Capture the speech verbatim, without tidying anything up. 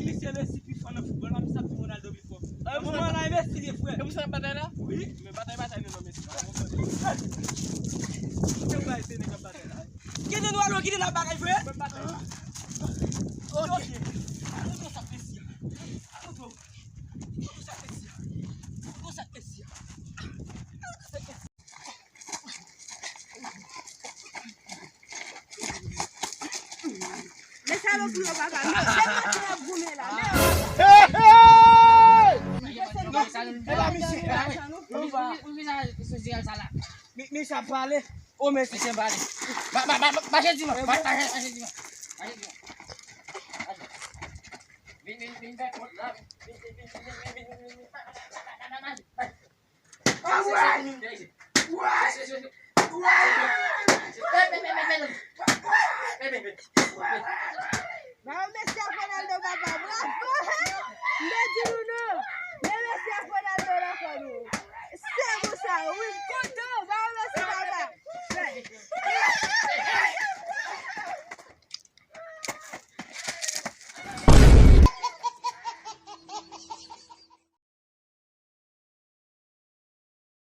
si misye resi pi fò nan foutbòl la, misye ap di Ronaldo pi fò. Nan moman la, e Messi li ye, frè. E pou sa n ap batay la? Wi. Men batay, batay nou non, Messi. Kote w wè se nèg ap batay la? Kite nou alò, kite n ap batay, frè. Mwen batay. Ok. Montre w sa k Messi a. Montre w. Montre w sa k Messi a. Montre w sa k Messi a. Men salopri yo, papa. Men se konsa y ap goumen la. Men yo, papa. Hey, hey! Mesye, nou pa... Ou vin, ou vin, ou vin sa sou zirèl sa la. Mi-, misye ap pale. O, mesye. Mesye pale. Ma-, ma-, ma-, ma-, mache diman. Ma-, mache, mache diman. Mache diman. Mache. Vin, vin, vin fè kont la. Vin, vin, vin. Ah, ouais! Ouais! Ouais!